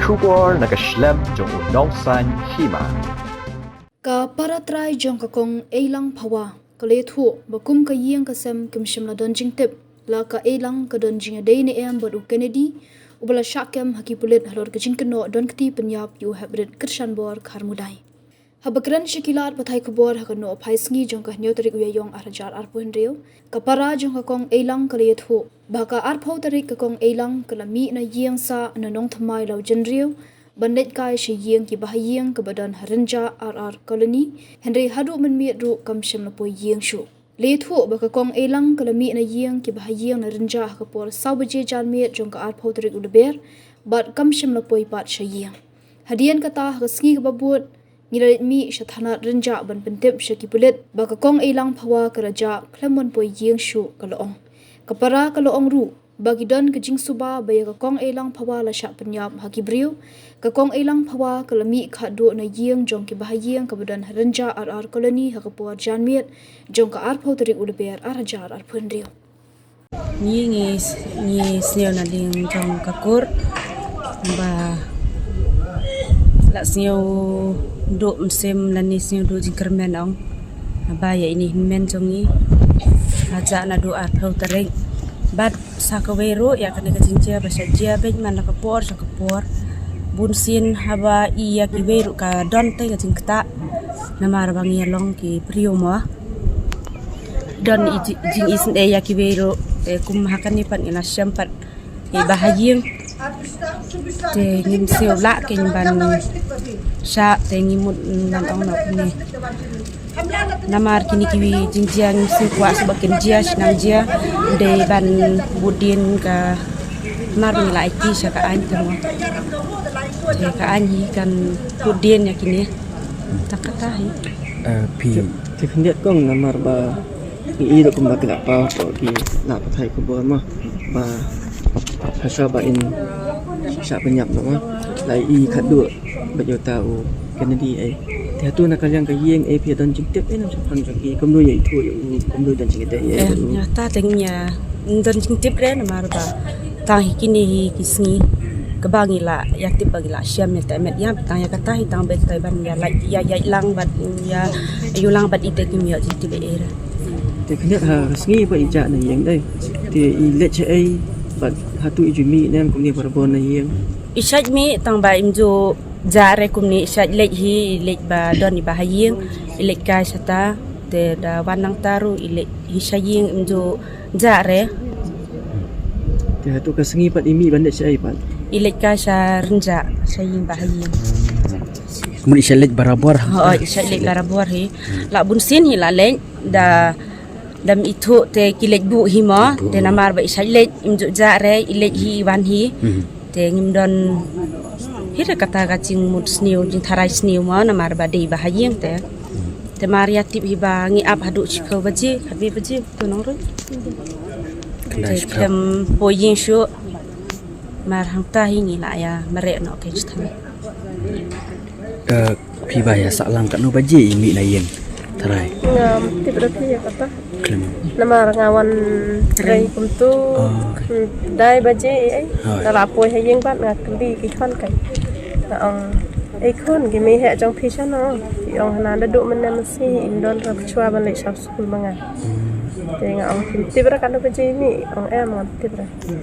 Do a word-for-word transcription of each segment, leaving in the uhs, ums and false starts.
Khubor na ka shlem jong u Nongsaiñ Hima. Ka para trai jong ka Kong Eilang Phawa ka la ïathuh ba kum ka ïing ka sem kim shym la don jingtip la ka Eilang ka don jingïadei ne em bad u Kennedy, uba la shah kem ha ki pulit halor ka jingkynnoh don kti pynïap ïa u heprit Krishan Bor Kharmudai. Haba kren sha ki lad pathai khubor ha ka nohphai sngi jong ka hynñiew tarik u Ïaïong ar hajar arphew hynriew, ka para jong ka Kong Eilang ka la ïathuh ba ka arphew tarik ka Kong Eilang ka la mih na ïing sah na Nongthymmai Lawjynriew ban leit kai sha ïing ki bahaïing kaba don ha Rynjah R R Colony, hynrei haduh mynmiet ruh kam shym la poi ïing shuh. La ïathuh ba ka Kong Eilang ka la mih na ïing ki bahaïing na Rynjah ha ka por saw baje janmiet jong ka arphew tarik u Lber bad kam shym la poi pat sha ïing. Hadien kata, ha ka sngi kaba bud, ngi la leit mih sha thanat Rynjah ban pyntip sha ki pulit ba ka Kong Eilang Phawa ka la jah khlem ban poi ïing shuh, ka la ong. Ka para ka la ong ruh ba ki don ka jingsuba ba ïa ka Kong Eilang Phawa la shah pynïap ha ki briew. Ka Kong Eilang Phawa ka la mih khatduh na ïing jong ki bahaïing kaba don ha Rynjah R R Colony ha ka por janmiet jong ka arphew tarik u Lber ar hajar arphew hynriew. Ngi ngi ngi sniew na liang jong ka kur ba la sniew duh mynsiem lane sniew duh jingkyrmen ong ba ïa ine i hynmen jong ngi ka jah naduh arphew tarik. Bad sa kawei ruh ïa kane ka jingjia ba shah jia beit man la ka por sha ka por. Bunsien haba i ïa kiwei ruh ka don te ka jingktah namar ba ngi ïa long ki briew mo. Don i ji- jingisynei ïa kiwei ruh, te kum ha kane pat ngi la shem pat ki bahaïing. Te ngim siew lah kein ban shah, te ngi mut ban ong noh kumne. Namar kine kiwei jingjia ngim siew kwah shuh ba kin jia, shnang jia dei ban bud dien ka, namar ba ngi la aiti sha ka aiñ te mo. Te ka aiñ hi kan bud dien ïa kine. Tang kata hi. Eh, phi. Te khyndiat kong namar ba ngi i ruh kumba ki la paw ko ki la pathai khubor mo ba ha sha ba in shah pynïap mo, la i khatduh ba ïa uta u Kennedy ei. Te hato na ka liang ka ïing ei phi don jingtip ei na shaphang jong ki, kumno ïa ithuh ïa u, kumno don jingtip ei. Eh, ïa u. Ïa ta teng ïa don jingtip re namar ba tang hi kine hi ki sngi kaba ngi la ïa tip ba ngi la shem ïa ta met ïa tang ïa kata hi tang bet tai ban ïa lait ïa ïa lang bad ïa ïa lang bad ite kim ïa jingtip ei re. Te khyndiat ha sngi ba i jah na ïing dei. Te i leit sha ei bad hato i ju mih ne em kumne barabor na ïing. I shait mih tang ba im ju jah re kumne i shait leit hi, i leit ba don i bahaïing, i leit kai sha ta, te da wan nangta ruh i leit hi sha ïing im ju jah re. Te hato ka sngi pat i mih ban leit sha ei pat? I leit kai sha Rynjah, sha ïing bahaïing. Kumne i shait leit barabor. Oh, i shait leit barabor hi. La bunsien hi la leit da dam ithuh te ki leit buh hi mo, te namar ba i shait leit im ju jah re, i leit hi i wan hi. Mhm. Te ngim don hi re kata ka jingmut sniew, jingtharai sniew mo namar ba dei bahaïing te. Te mar ïa tip hi ba ngi ap haduh shiphew baje, khatwei baje to nong ruh. Te khlem poi ïing shuh. Mar hangta hi ngi la ïa mareh noh kein sha than. Ka phi ba ïa sah lang katno baje i mih na ïing tharai? Ngam tip ruh phi ïa kata. Khlem. Namar nga wan trei kumtu. Oh, okay. Hmm, dai baje ei ei. Hooid. Nga la poi ha ïing bad nga kylli ki khon kein. Nga ong, "Ei khon, ki mih heh jong phi shano?" Ki ong, "Hana da duh mynne mynsngi, im don ruh kchwa ban leit sha skul ma nga." Hmm. Te nga ong, "Phim tip ruh katno baje i mih?" Ong, "Em, ngam tip ruh." Hmm.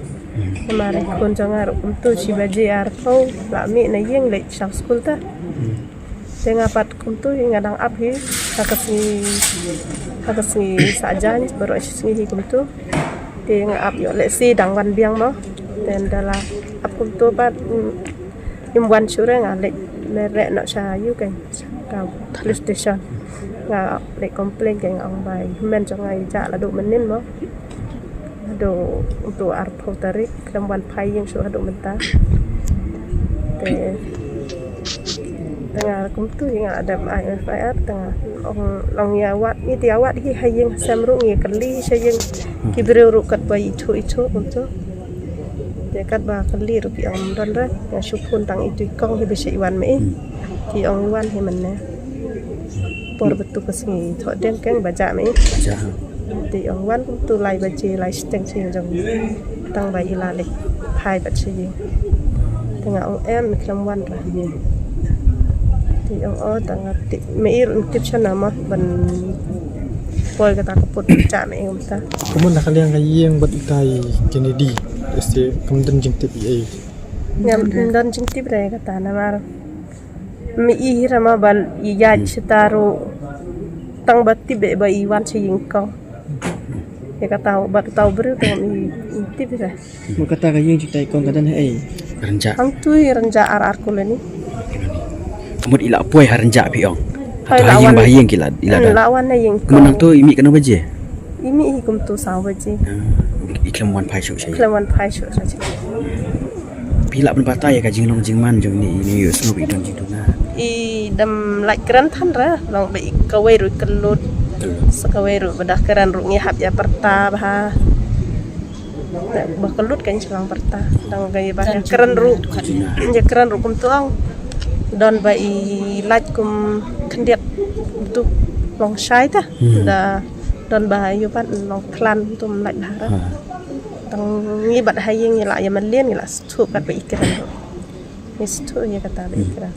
Namar i khun jong nga ruh kumtu shi baje arphew la mih na ïing leit sha skul ta. Hmm. Te nga pat kumtu hi nga dang ap hi ha ka sngi, ha ka sngi Saitjaiñ baroh shi sngi hi kumtu. Te nga ap ïoh lehse dang wan biang mo. Te ynda la ap kumtu pat, mm, im wan shuh re nga leit mareh noh sha ïu kein, sha ka police station. Nga leit complain kein, nga ong ba i hynmen jong nga i jah la duh mynnin mo. Haduh utu arphew tarik khlem wan phai ïing shuh haduh mynta. Te, te nga kumtu hi nga dep ai F I R, te nga ong long ïa wad, ngi te ïa wad hi ha ïing ha sem ruh, ngi kylli sha ïing ki briew ruh katba ithuh ithuh kumtu. Te katba kylli ruh ki ong don re, nga shu phone tang itu i kong hi ba shu wan mei. Ki ong wan hi mynne. Por ba tu ka sngi thoh deng keng ba jah mei. Jah. Te ong wan kumtu lai baje, lai shiteng shi jong. Tang ba i la leit Ai bad sha ïing. Te nga ong em, khlem wan ra. Te ong o, tang nga tip, me i ruh tip shano ma ban poi kata ka put cha me i kumta. Kumno na ka liang ka ïing bad itai Kennedy. Este kam don jingtip i ei. Ngam don jingtip re kata namar me i hira ma bal i ïaid shata ruh tang ba tip ba i wan sha ïing kong. Ïa kata u bad uta u briew tang i tip re. Mo kata ka ïing jingtai kong ka don ha ei? Rynjah. Hangtu i rynjah ar ar koloni. Ka mut i la poi ha rynjah phi ong. Hoi, hato la ha ïing wan. Ba ha ïing ki la, i la don? La wan ha ïing kong. Ka mut nangtu i mih katno baje? I mih hi kumtu saw baje. Ah, i khlem wan phai shuh sha ïing. Khlem wan phai shuh sha ïing. Phi lah ban batai ïa ka jinglong jingman jong ine i nongïohsngew ba i don jingduna? I dang lait kren than re, long ba i kawei ruh i kyllut. Kyllut. Sa kawei ruh ba da kren ruh ngi hap ïa pyrta bha. Ba kyllut kan shu long pyrta. Dang ka ïa ba ïa kren ruh. Ïa kren ruh kumtu ong. Don ba i lait kum khyndiat kumtu long shai ta. Hmm. Da don ba ïa pat long klan kumtu lait bha re. Ha. Tang ngi bad ha ïing ngi la ïa mlien ngi la sngewthuh kat ba i kren. Ngi sngewthuh ïa kata ba i kren.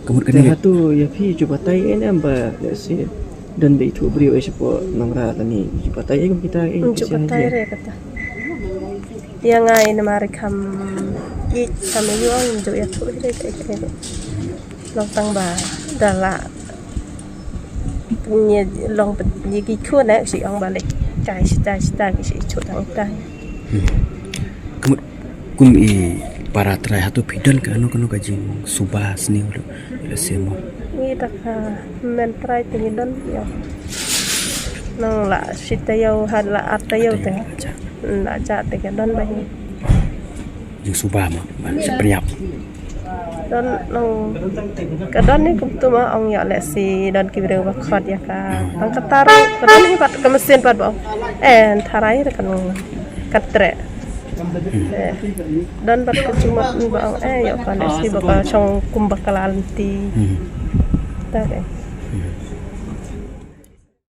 Ka mut kane. Te hato ïa phi ju batai ei ne em ba lehse don ba ithuh briew ei shapoh Nongrah lane ju batai ei kum kita ei. Ju batai re kata. Ïa nga ei namar i kham ïeit kham ïoh ju ïathuh re kaei kaei. Long tang ba da la Ngi long pynïaid ki khun eh, shi ong ba leh kai shita shita ki shi chut hangta. Hmm. Ka mut kum i para trai hato phi don kano kano ka jingsuba sniew lu lehse mo? Ngi da ka men trai te ngi don ïa. Nang la shi taïew ha la ar taïew te. Ar taïew la jah. La jah te ka don ba hi. Jingsuba mo, ba shi pynïap. Don nang ka don ni kumtu ma ong ïa lehse don ki briew ba khot ïa ka. Tang kata ruh ka don hi bad ka masin bad ba ong. Eh, tharai re kan kan treh. Eh, don bad ka jingmut ba ong eh ïa ka lehse ba ka shong kum ba ka la lynti. Hmm. Ta ke.